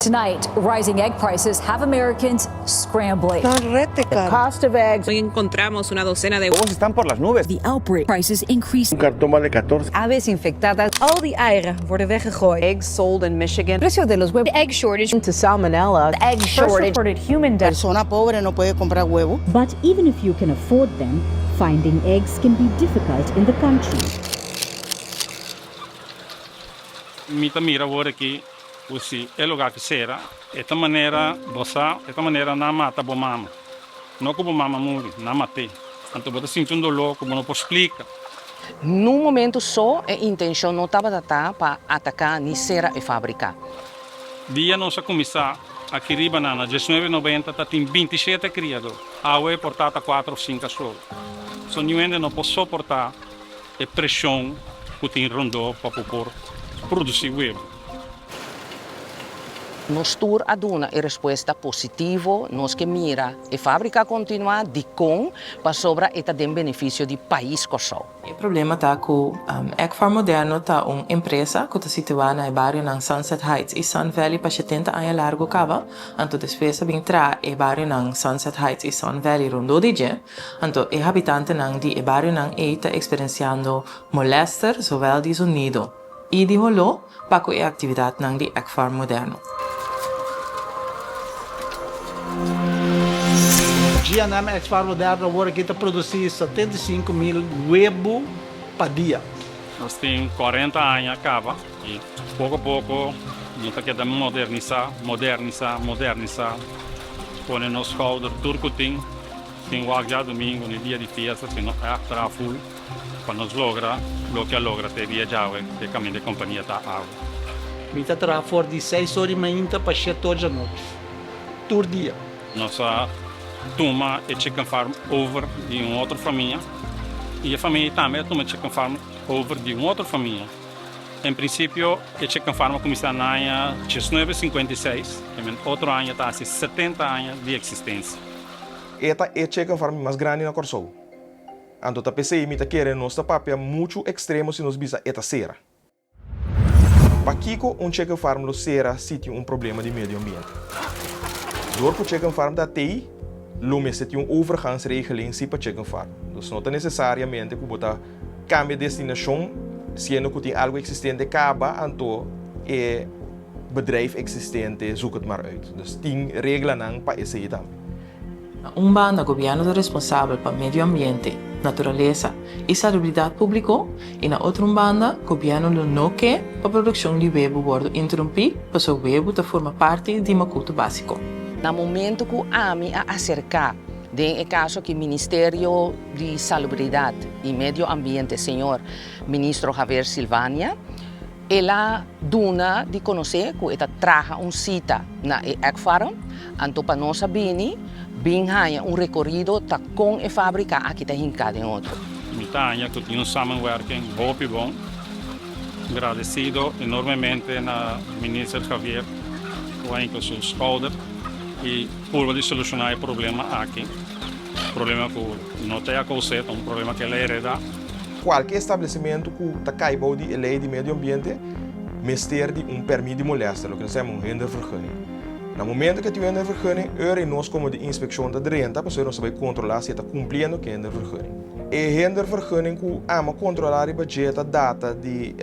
Tonight, rising egg prices have Americans scrambling. Nan rete The karo. cost of eggs. Hoy encontramos una docena de Huevos están por las nubes. The outbreak prices increase. Un cartón vale 14. Aves infectadas. Al die eieren worden weggegooid. Eggs sold in Michigan. Precio de los huevos. Egg shortage. To salmonella. Egg shortage. reported human death. Persona pobre no puede comprar huevo. But even if you can afford them, finding eggs can be difficult in the country. Mi ta mira awor aki ku si e lugá ki sera, e ta manera bo sa, e ta manera nan mata bo mama. No ku bo mama muri, nan mat'é. Anto bo ta sinti un doló ku bo no por splika. Nun momento so e intenshon no tabata ta pa ataká ni sera e fábrika. Dia nos a kuminsá aki riba nan na diesnuebe nobenta ta tin bintishete kriadó, awe por ta ta kuater òf sinku solo. So niun hende no por soportá e preshon ku tin rondó pa bo por produsí webu. Nos tur a duna e respuesta positivo, nos ke mira e fábrika kontinuá, dikon? Pasobra e ta den benefisio di pais Kòrsou. E problema ta ku Egg Farm Moderno ta un empresa ku ta situá na e barionan Sunset Heights i Sun Valley pa shetenta aña largu kaba, anto despues a bin traha e barionan Sunset Heights i Sun Valley rondó di dje. Anto e habitantenan di e barionan ei ta eksperensiando molèster zowel di zonido i di holó pa ku e aktividatnan di Egg Farm Moderno. GNM Egg Farm Moderno awor aki ta produsí 75 mil webu pa dia. Nos tin 40 aña kaba i poko poko nos ta keda modernisá, modernisá, modernisá, pone nos skouder tur ku tin, sin wak djadumingu ni dia di fiesta, sino ègt traha ful pa nos logra loke a logra te dia djawe ku e kaminda e kompania ta awe. Mi ta traha for di 6 or di mainta pa 7 or djanochi, tur dia. Nos a tuma e chicken farm over di un otro famia i e famia tambe a tuma e chicken farm over di un otro famia. En prinsipio e chicken farm a kuminsá na aña 1956, ke men otro aña ta hasi 70 aña di eksistensia. E ta e chicken farm mas grandi na Kòrsou. Anto ta p'esei mi ta kere nos ta papia muchu ekstremo si nos bisa e ta sera. Pakiko un chicken farm lo sera si tin un problema di medio ambiente? Dor ku chicken farm ta tei, lo mester tin un overgangsregeling si pa chicken farm. Dus no ta nesesariamente ku bo ta kambia destinashon siendo ku tin algu eksistente kaba, anto e bedrijf eksistente zoek het maar uit. Dus tin reglanan pa esei tambe. Na un banda gobièrnu ta responsabel pa medio ambiente, naturalesa i salubridat públiko i na otro un banda gobièrnu lo no ke pa produkshon di webu wòrdu interumpí pasobra webu ta forma parti di makutu básiko. Na momento ku ami a aserká den e kaso aki Ministerio di Salubridat i Medio Ambiente señor Ministro Javier Silvania, El a duna di konosé ku e ta traha un sita na e egg farm, anto pa nos a bini bin haña un rekorido ta kon e fábrika aki ta hinká den otro. Mi ta haña ku tin un samenwerking hopi bon. Gradesido enormemente na Minister Javier ku a hinka su skouder i purba di solushoná e problema aki. Problema ku no ta e a kous'é, ta un problema ku el a heredá. Kualke establesimentu ku ta kai bou di e lei di medio ambiente mester di un pèrmit di molèster, loke nos ta yama un hindervergunning. Na momentu ku e tin un hindervergunning, ora i nos komo di inspekshon ta drenta pasobra nos ta bai kontrolá si e ta kumpliendo ku e hindervergunning. E hindervergunning ku amo kontrolá riba dje ta data di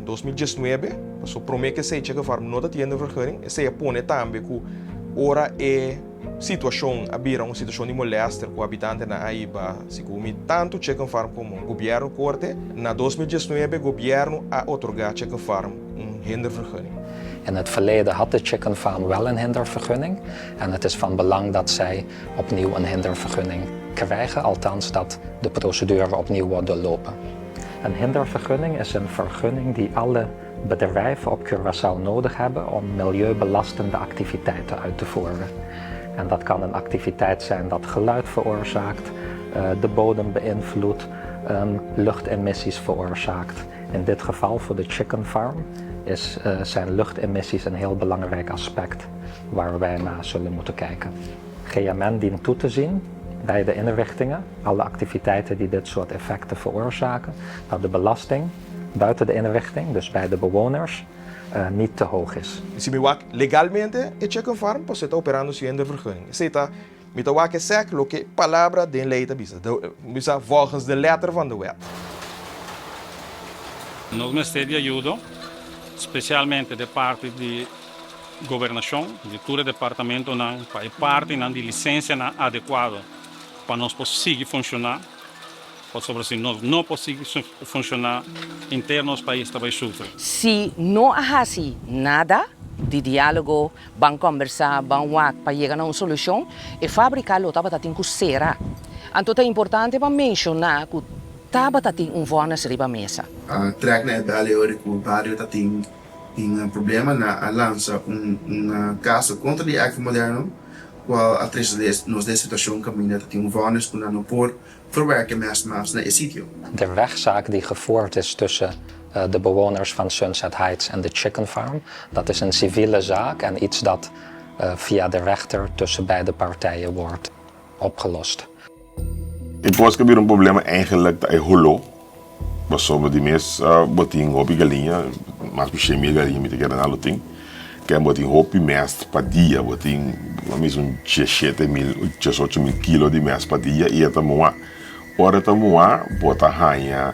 2019, pasobra promé ku esei Checkenfarm no ta tin hindervergunning. Esei a pone tambe ku ora e. Situashon a bira un situashon di molèster ku habitantenan a hiba segun mi tantu Chicken Farm komo gobièrnu korte. Na 2019 gobièrnu a otorgá Chicken Farm un hindervergunning. In het verleden had de Chicken Farm wel een hindervergunning en het is van belang dat zij opnieuw een hindervergunning krijgen, althans dat de procedure opnieuw wordt doorlopen. Een hindervergunning is een vergunning die alle bedrijven op Curaçao nodig hebben om milieubelastende activiteiten uit te voeren. En dat kan een activiteit zijn dat geluid veroorzaakt, de bodem beïnvloedt, luchtemissies veroorzaakt. In dit geval voor de chicken farm is, zijn luchtemissies een heel belangrijk aspect waar wij naar zullen moeten kijken. GMN dient toe te zien bij de inrichtingen, alle activiteiten die dit soort effecten veroorzaken, dat de belasting buiten de inrichting, dus bij de bewoners, niet te hoog is. Si mi wak legalmente e chicken farm pasobra e ta operando sin hindervergunning. Esei ta, mi ta wak e sec loke palabra den ley ta bisa, de, bisa volgens de letter van de wet. Nos mester di ayudo, specialmente de parti di gobernacion, di tur e departamentonan pa e partinan di licencianan adecuado pa nos por sigui funciona. Pasobra si nos no por sigui funshoná, henter nos pais ta bai sufri. Si no a hasi nada di diálogo, ban kòmbersá, ban wak pa yega na un solushon, e fábrika lo tabata tin ku sera. Anto ta importante pa menshoná ku tabata tin un vònes riba mesa. A trek na e bel e ora ku bario ta tin tin problema na a lansa un un kaso kontra di Ekva Moderno kual a trese nos den situashon kaminda ta tin un vònes ku nan no por Verwerken mest mas na e sitio. De rechtszaak die gevoerd is tussen de bewoners van Sunset Heights en de Chicken Farm, dat is een civiele zaak en iets dat via de rechter tussen beide partijen wordt opgelost. E kos ku a bira un problema eigenlijk ta e holó, pasobra di mes bo tin hopi galiña, mas ku shen mil galiña mi ta kere nan lo tin, ken bo tin hopi mest pa dia, bo tin mas o menos un diesshete mil, diesocho mil kilo di mest pa dia i e ta muhá. Ora e ta muhá bo ta haña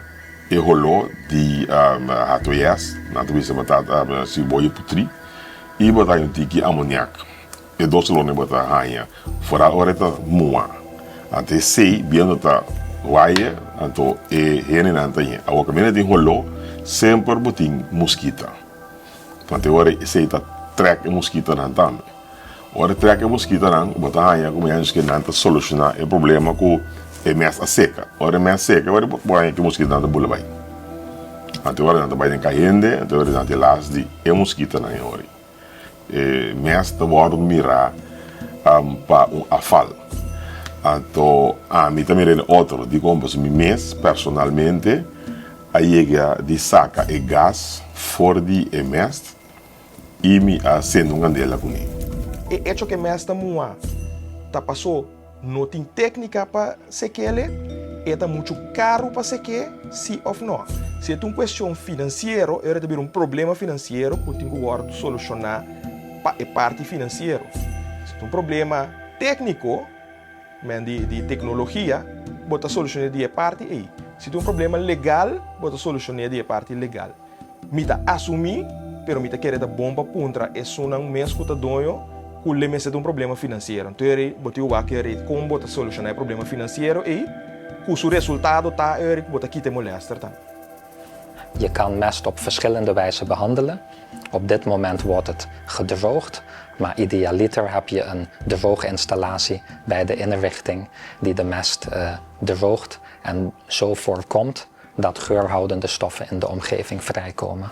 e holó di H2S, nan ta bisa bo ta siboyo putrí, i bo ta haña un tiki amoniak. E dos lone bo ta haña foral ora e ta mua. Anto esei biento ta waye, anto e hendenan ta ñe. Awor kaminda tin holó, semper bo tin muskita. Anto e ora esei ta trèk e muskitanan tambe. Ora e trèk e muskitanan, bo ta haña ku mañana ke nan ta solushoná e problema ku e mès a seka. Ora e mès seka, ora bo haña ku e muskitanan ta bula bai. Anto e ora nan ta bai den ka hende, anto e ora nan ta e las di e muskitanan e ora. E mes ta wòrdu mirá pa un afal. Anto ami ta mira den otro. Dikon? Pasobra mi mes personalmente a yega di saka e gas for di e mèst i mi a sende un kandela kuné. E echo ku e mèst ta muhá ta pasó No tin téknika pa sekele, e ta muchu karu pa sek'é, sí òf nò. Si e ta un kuestion finansiero, e ora ta bira un problema finansiero ku tin ku wòrdu solushoná pa e parti finansiero. Si ta un problema tékniko, men di di teknologia, bo ta solushoné di e parti ei. Si ta un problema legal, bo ta solushoné di e parti legal. Mi ta asumí, pero mi ta kere ta bon pa puntra esunnan mes ku ta doño ku le mester ta un problema finansiero. Anto eri bo tin wak eri kon bo ta solushoná e problema finansiero ei ku su resultado ta eri ku bo ta kita e molèster tambe. Je kan mest op verschillende wijzen behandelen. Op dit moment wordt het gedroogd, maar idealiter heb je een drooginstallatie bij de inrichting die de mest droogt en zo voorkomt dat geurhoudende stoffen in de omgeving vrijkomen.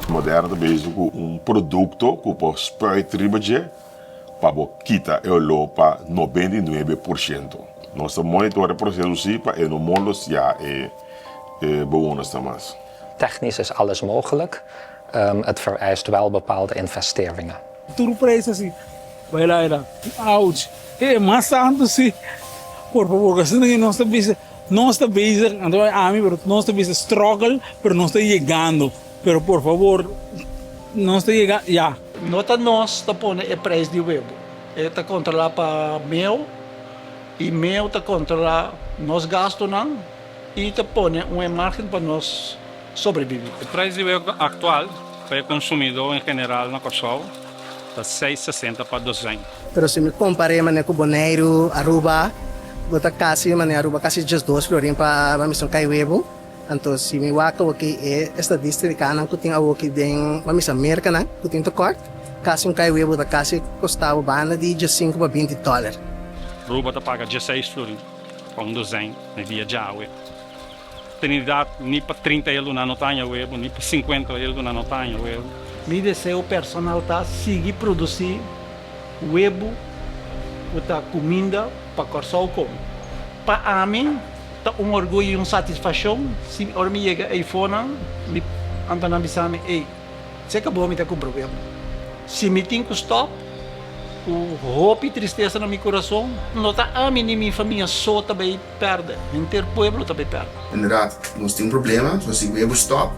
Moderna ta bezig ku un produkto ku por spuit riba dje pa bo kita e oló pa 99%. Nos ta monitor e proseso si pa e no molostia e bewonersnan mas. Technisch is alles mogelijk, het vereist wel bepaalde investeringen. Tur prijs asi Bai laira. Ouch. E mas santu si. Por fabor, asina ke nos ta bisa, nos ta bezig, anto bai ami, pero nos ta bisa struggle, pero nos ta yegando. Pero por fabor, nos ta yega, ya. No ta nos ta pone e prijs di webo. E ta controla pa meo y meo ta controla nos gastonan y ta pone un e margen pa nos sobrevivi. E prijs di webo actual pa e consumidor en general na Kòrsou ta seis sesenta pa dozijn. Pero si mi kompar'é manera ku Boneiru, Aruba, bo ta kasi manera Aruba kasi diesdos florin pa mester un kai webu. Anto si mi wak awoki e estadistikanan ku tin awoki den pa misa Merkanan ku tin tekort, kasi un kai webu ta kasi kosta bo banda di diesinku pa binti dòler. Aruba ta paga dieseis florin pa un dozijn na dia djawe. Trinidad ni pa 30 eldo nan no ta haña webu, ni pa 50 eldo nan no ta haña webu. Mi deseo personal ta sigui produsí webu ku ta kuminda pa Kòrsou kome. Pa ami ta un orguyo i un satisfakshon si ora mi yega eifonan mi anto nan bisa mi, ey, seka bo mi ta kumpra webu. Si mi tin ku stòp. Ku hopi tristesa na mi kurason, no ta ami ni mi famia so ta bai pèrdè, henter pueblo ta bai pèrdè. Inderdaad, nos tin un problema, so si webu stop,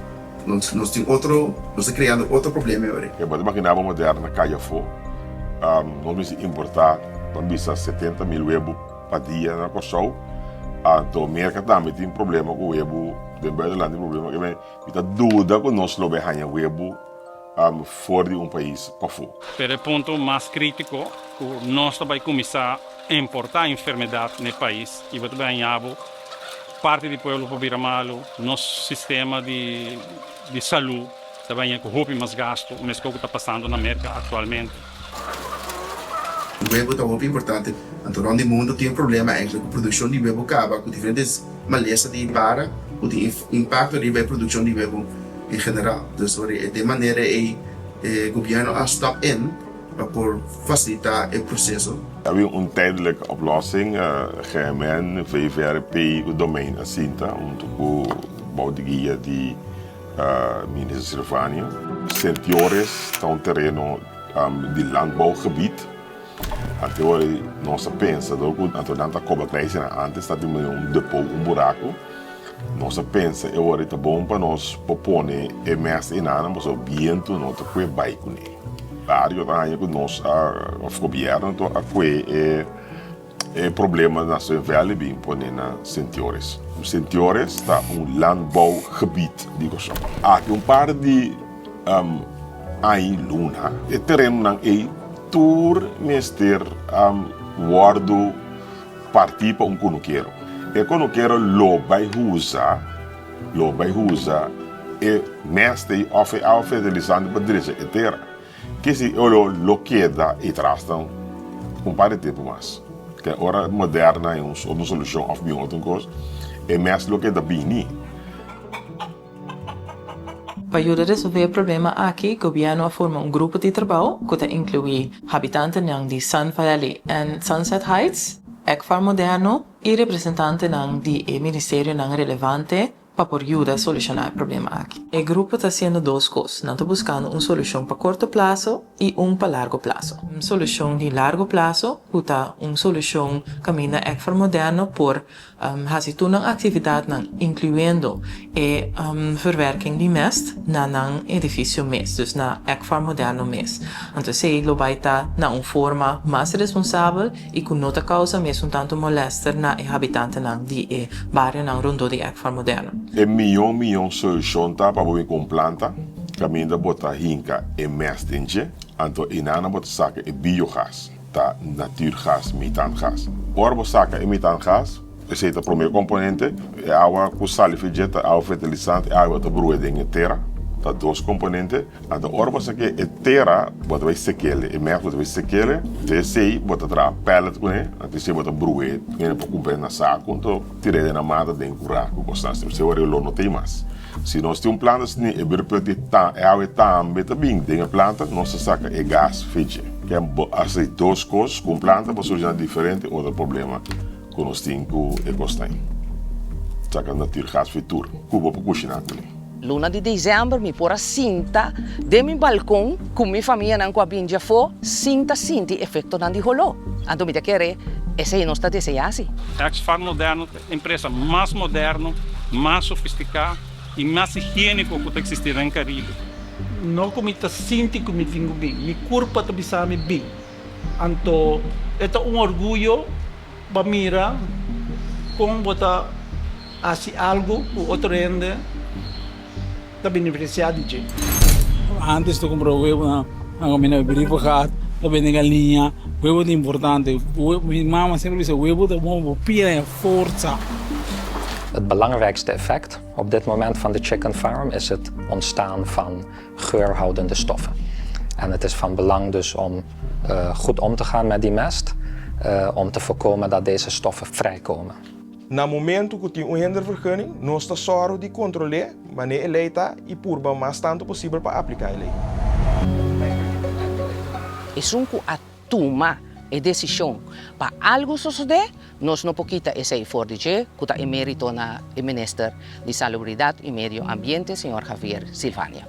nos nos tin otro, nos ta creando otro problema e ora. E bo ta imagina bo moderna kaya afó, nos mester importá, ban bisa 70.000 webu pa dia na Kòrsou, anto Merka tambe tin problema ku webu, den buitenland tin problema, mi ta duda ku nos lo bai haña webu. for di un pais pafó. Pero e punto mas krítiko ku nos ta bai kuminsá importá enfermedat na e pais i bo ta bai haña bo parti di pueblo por bira malu, nos sistema di di salú ta bai haña ku hopi mas gastu meskos ku ta pasando na Merka aktualmente. Webu ta hopi importante. Anto rond di mundu tin problema eigenlijk ku produkshon di webu kaba ku diferente malesa di para ku tin impakto riba e produkshon di webu. En general. Dus ora e den manera ei e gobierno a stap in pa por facilita e proceso. Tabi un tijdelijke oplossing, GMN, VVRP ku Domein a sinta huntu ku bou di guia di Minister Silvania. Sint Joris ta un tereno di landbouwgebied. Anto ora nos a pensa dor ku anto nan ta koba kleisenan antes ta tin un depo, un buraku. Nos a pensa e ora ta bon pa nos por pone e mès enanan pasobra bientu no ta kue bai kuné. Bario ta haña ku nos a òf gobièrnu to a kue e e problema na Sun Valley bin pone na Sint Joris. Sint Joris ta un landbouwgebied di Kòrsou. Aki un par di aña luna e terenonan ei tur mester wòrdu partí pa un kunukero. E kunukero lo bai usa lo bai usa e mèst ei òf e awa fertilisante pa drecha e tera. Kesi e oló lo keda ei tras nan un par di tempu mas. Ke ora moderna e un otro solushon òf bin otro kos, e mèst lo keda bini. Pa yuda resolvé e problema aki, gobièrnu a forma un grupo di trabou ku ta inkluí habitantenan di Sun Valley en Sunset Heights, Ekfar Moderno i representantenan di e ministerionan relevante pa por yuda solushoná e problema aki. E grupo ta hasiendo dos kos, nan ta buskando un solushon pa korto plaso i un pa largo plaso. Un solushon di largo plaso ku ta un solushon kaminda Ekfar Moderno por Hasi tur nan aktividatnan, inkluendo e verwerking di mest, na nan edifisio mes, dus na Ekfarm Moderno mes. Anto esei lo bai ta na un forma mas responsabel i ku no ta kousa mesun tantu molèster na e habitantenan di e barionan rondó di Ekfarm Moderno. E mihó mihó solushon ta pa bo bin ku un planta kaminda bo ta hinka e mest den dje, anto einan bo ta saka e biogas. Ta natuurgas, metaangas. Ora bo saka e metaangas, esei ta promé komponente, e awa ku sali for dje ta awa fertilisante, e awa ta brua den e tera, ta dos komponente. Anto ora bo saka e tera, bo ta bai sekele, e mèst bo ta bai sekele, te esei bo ta traha pèlèt kuné, anto esei bo ta bru'é, hende por kumpr'é na saku, anto tir'é den nan mata den kurá ku kosnan asina, esei ora e olor no ta ei mas. Si nos tin un planta asina e beurput di ta e awe tambe ta bin den e planta, nos ta saka e gas fidje. Ken bo hasi dos kos ku un planta bo soluciona diferente otro problema ku nos tin ku e kosnan. Saka natuurgas fi tur ku bo por kushina kuné. Luna di december mi por a sinta den mi balcon cu mi famianan cu a bin djafó sin ta sinti efectonan di holó. Anto mi ta kere esey nos ta desea si. Ex-Farm Moderno ta e empresa mas moderno, mas sofistiká i mas higiéniko ku ta eksistí den Karibe. No ku mi ta sinti ku mi tin ku bin, mi kurpa ta bisa mi bin. Anto e ta un orguyo pa mira kon bo ta hasi algu ku otro hende ta benefisiá di dje. Antes ta kumpra webu na kaminda brievengat, ta bende galiña, webu ta importante. Mi mama semper bisa webu ta bon pa bo pia den forsa. Het belangrijkste effect op dit moment van de chicken farm is het ontstaan van geurhoudende stoffen. En het is van belang dus om uh, goed om te gaan met die mest, uh, om te voorkomen dat deze stoffen vrijkomen. Na momentu ku tin un hindervergunning, nos ta sòru di kontrol'é manera e lei ta i purba mas tantu posibel pa apliká e lei. Esun ku a tuma e desishon pa algu sosodé, nos no por kita esei for di dje, ku ta e mérito na e minister di Salubridat i Medio Ambiente, señor Javier Silvania.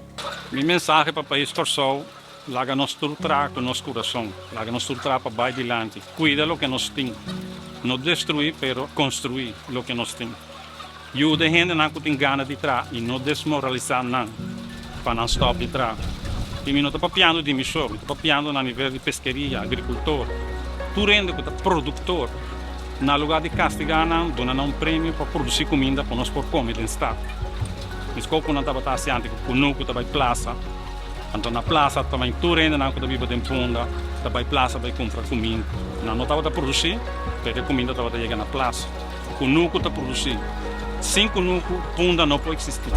Mi mensahe pa pais Kòrsou. Laga nos tur traha ku nos kurason. Laga nos tur traha pa bai dilanti. Kuida loke nos tin. No destruí, pero konstruí loke nos tin. Yuda e hendenan ku tin gana di traha i no desmoralisá nan pa nan stòp di traha. I mi no ta papiando di mi so, mi ta papiando na nivel di peskeria, agrikultor, tur hende ku ta produktor. Na lugá di kastigá nan, duna nan un premio pa produsí kuminda pa nos por kome den stat. Meskos ku nan tabata hasi antes ku kunuku ta bai plasa. Anto na plasa ta bai tur hendenan ku ta biba den Punda ta bai plasa bai kumpra kuminda. Nan no tabata produsí, pero e kuminda tabata yega na plasa. Kunuku ta produsí. Sin kunuku, Punda no por eksistí.